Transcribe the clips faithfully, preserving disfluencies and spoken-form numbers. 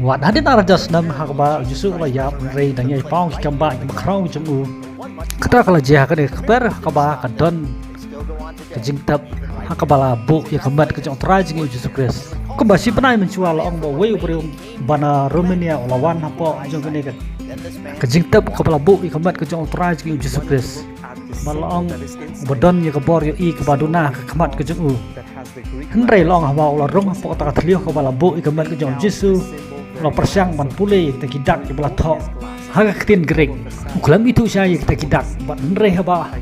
Wat hadien ar hajar snem ha kaba u Jisu u la ïap, hynrei dang ïai paw ki kambah kiba khraw jong u. Kata ka la jia ha kane ka kper ha kaba ka don ka jingtep ha kaba la buh ïa ka met ka jong u Trai jong ngi u Jisu Khrist. Kumba shi bnai mynshuwa la ong ba uwei u briew ba na Romania u la wan hapoh jong kane ka, ka jingtep kaba la buh ïa ka met ka jong u Trai jong ngi u Jisu Khrist. Ba la ong ba don ïa ka bor ïohi kaba duna ha ka khmat ka jong u. Hynrei la ong haba u la rung hapoh kata ka thliew kaba la buh ïa ka met ka jong u Jisu, u la pyrshang ban pule ïa kita ki dak kiba la thoh ha ka ktien Grik. U khlem ithuh shai ïa kita ki dak, bad hynrei haba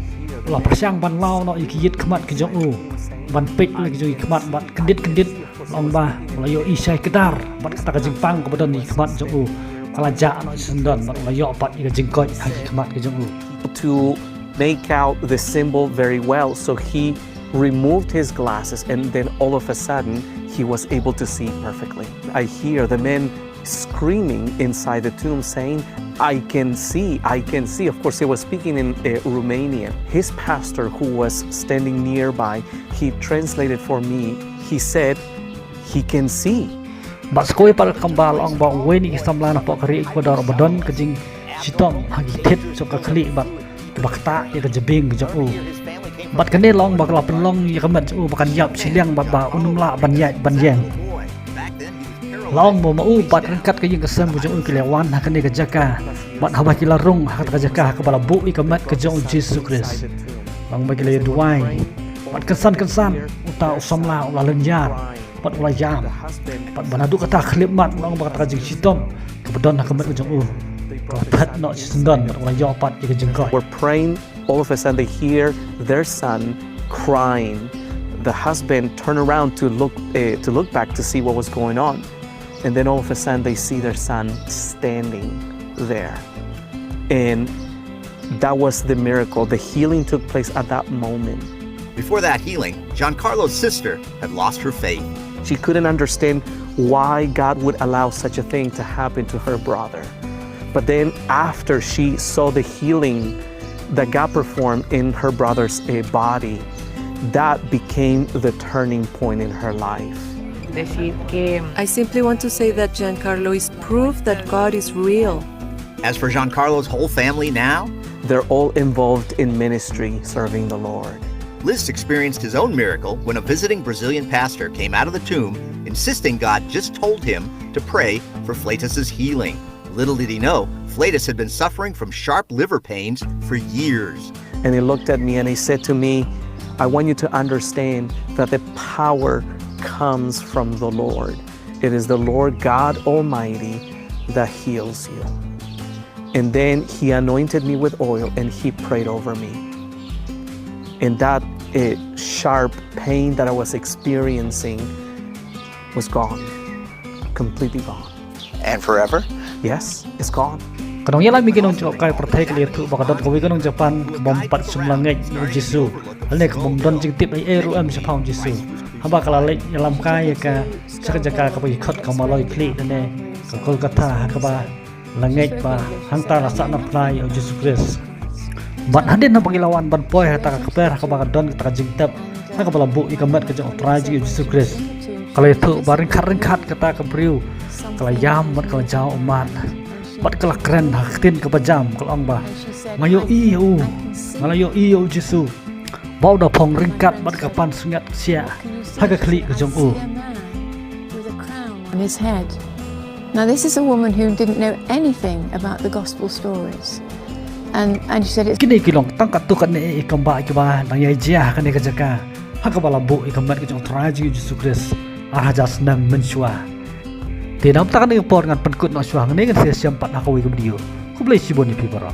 u la pyrshang ban law noh ïa ki ïit khmat ki jong u, ban peit la ki jong ki khmat, bad kyndit kyndit la ong ba u la ïohi shai kdar, bad kata ka jingpang kaba don ïa ki khmat jong u ka la jah noh shisyndon, bad u la ïoh pat ïa ka jingkoit ha ki khmat ki jong u. To make out the symbol very well. So he removed his glasses, and then all of a sudden, he was able to see perfectly. I hear the men screaming inside the tomb saying, "I can see, I can see." Of course, he was speaking in uh, Romanian. His pastor, who was standing nearby, he translated for me. He said, "He can see." Bad sa kawei pat ka kamba la ong ba uwei na ki samla napoh ka ri Ecuador ba don ka jingshitom ha ki thied jong ka khlieh bad kiba ktah ïa ka jabieng ka jong u. Bad kane la ong ba ka la pynlong ïa ka met jong u ba kan ïap shiliang bad ba un ym lah ban ïaid ban ïeng. La ong ba ma u bad ryngkat ka ïing ka sem ka jong u ki la wan ha kane ka jaka. Bad haba ki la rung ha kata ka jaka ha kaba la buh ïa ka met ka jong u Jisu Khrist, la ong ba ki la ïa duwai. Bad kynsan kynsan uta u samla u la lynñiar bad u la ïam. Bad ba naduh kata khyllipmat, la ong ba kata ka jingshitom kaba don ha ka met ka jong u ka la phet noh shisyndon bad u la ïoh pat ïa ka jingkoit. Were praying, all of a sudden they hear their son crying. The husband turned around to look uh, to look back to see what was going on, and then all of a sudden they see their son standing there, and that was the miracle. The healing took place at that moment. Before that healing, Giancarlo's sister had lost her faith. She couldn't understand why God would allow such a thing to happen to her brother. But then, after she saw the healing that God performed in her brother's uh, body, that became the turning point in her life. I simply want to say that Giancarlo is proof that God is real. As for Giancarlo's whole family now, they're all involved in ministry, serving the Lord. Liz experienced his own miracle when a visiting Brazilian pastor came out of the tomb, insisting God just told him to pray for Fleitas's healing. Little did he know, Fleitas had been suffering from sharp liver pains for years. And he looked at me and he said to me, "I want you to understand that the power comes from the Lord. It is the Lord God Almighty that heals you." And then he anointed me with oil and he prayed over me. And that uh, sharp pain that I was experiencing was gone, completely gone. And forever? Yes, it's gone. Ka nongïalam ïa ki nongjoh kai pyrthei ka la ïathuh ba ka don kawei ka nong Japan ka bym pat shym la ngeit ïa u Jisu. Lane ka bym don jingtip ei ei ruh em shaphang u Jisu. Haba ka la leit ïalam kai ïa ka sha ka jaka kaba ki khot ka Maloi Khlieh lane ka Kolkata, ha kaba la ngeit ba hangta la sahnarphna ïa u Jisu Khrist. Bad hadien haba ki la wan ban poi ha kata ka kper ha kaba ka don kata ka jingtep ha kaba la buh ïa ka met ka jong u Trai jong ngi u Jisu Khrist, ka la ïathuh ba ryngkat ryngkat kata ka briew ka la ïam bad ka la jaw ummat. Bad ka la kren ha ka ktien kaba jam, ka la ong ba, "Nga ïohi ïa u, nga la ïohi ïa u Jisu ba u da phong ryngkat bad ka pansngiat ksiah ha ka khlieh ka jong u." On his head. Now, this is a woman who didn't know anything about the gospel stories. And, and she said, "It's Kine ki long tang katto katne i kambah kiba dang ïai jia ha kane ka jaka ha kaba la buh ïa ka met ka jong u Trai jong ngi u Jisu Khrist ar hajar snem mynshuwa. Te namar kata kane ka por ngan pynkut noh shuwa, hangne ngan sa ïashem pat ha kawei ka video. Khublei shibun ïa phi baroh.